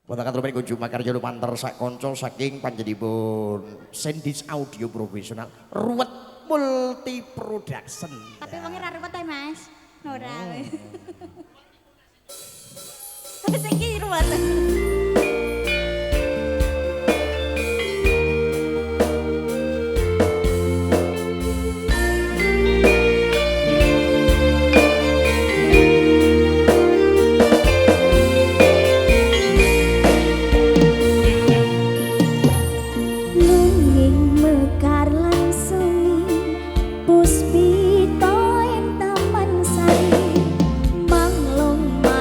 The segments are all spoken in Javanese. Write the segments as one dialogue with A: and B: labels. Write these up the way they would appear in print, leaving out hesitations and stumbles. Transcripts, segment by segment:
A: Wonten rumen kunjung makarya lumantar sak kanca saking panjenenganipun Sendis Audio Profesional Ruwet Multi Production.
B: Tapi wonge ra ruwet ae, Mas. Ora. Sing iki ruwet.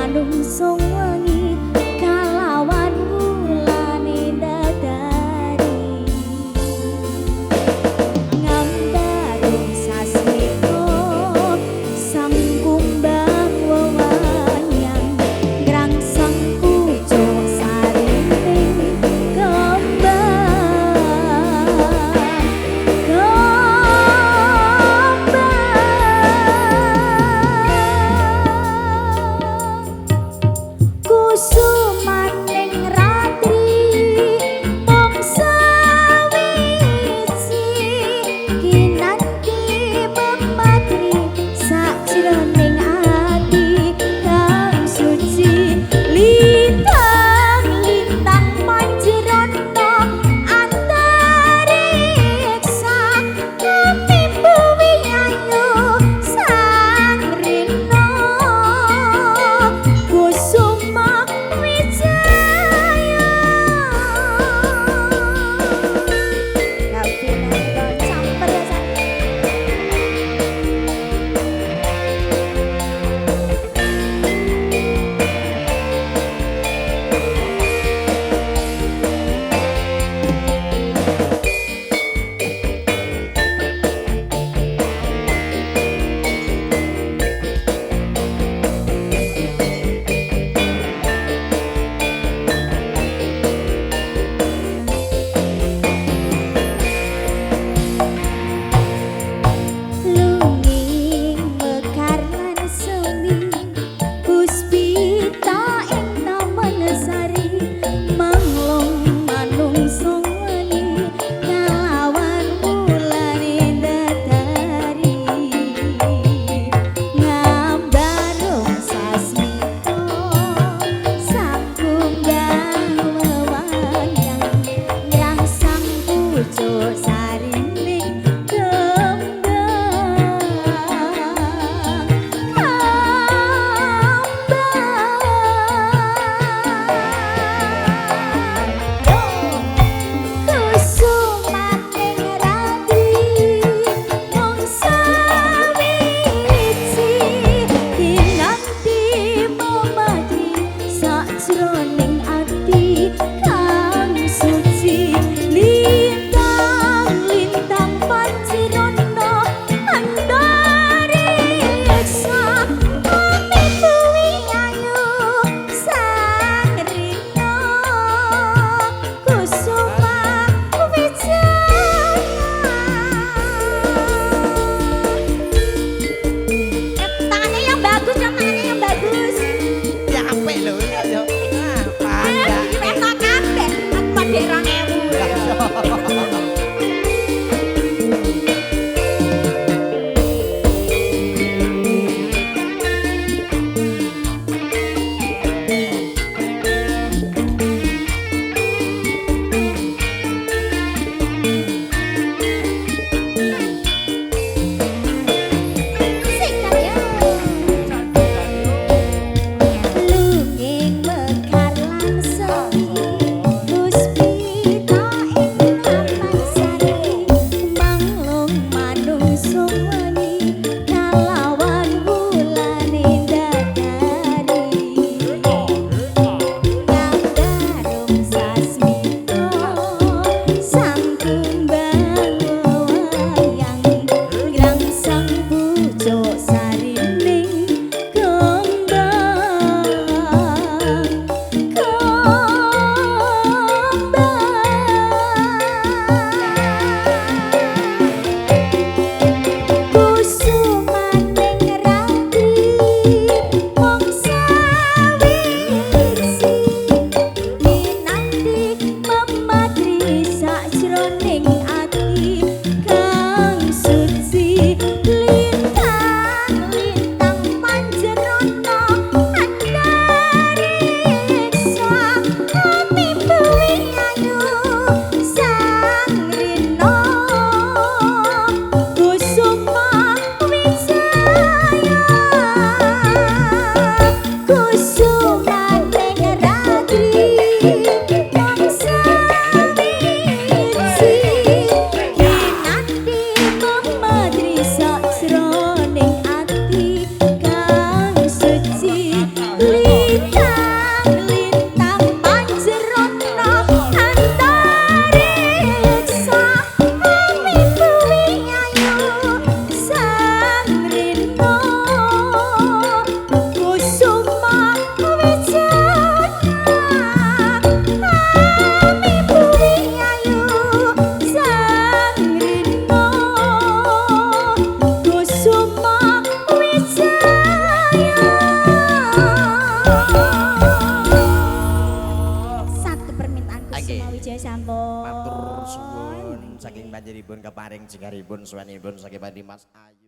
B: Manungsung wengi kalawan wulane dadari ngambarung sasmita sang kumbang wewangian ngrangsang pucuk sarining kembang kusumaning ratri mung sawiji kinanti pemadri sakjroning ati kang suci lintang lintang manjrono antariksa kami buwi ayu sang rina kusuma wijaya. Camper ya, San. Lunging mekar lan semi puspita ing taman sari manglung manungsung wengi kalawan wulane dadari ngambarung sasmita sang kumbang wewangian ngrangsang pucuk sarining kembang kembang kusumaning ratri mung sawiji kinanti memadri sakjroning ati kang suci lintang lintang panjirono antariksa kami buwi ayu sang rina kusuma wijaya. Tangannya yang bagus dong, tangannya yang bagus.
A: Ya apik lho ya.
B: Brojo sampun.
A: Matur suwun saking panjenenganipun keparing jengkaripun suwanipun saking Mas Ayu.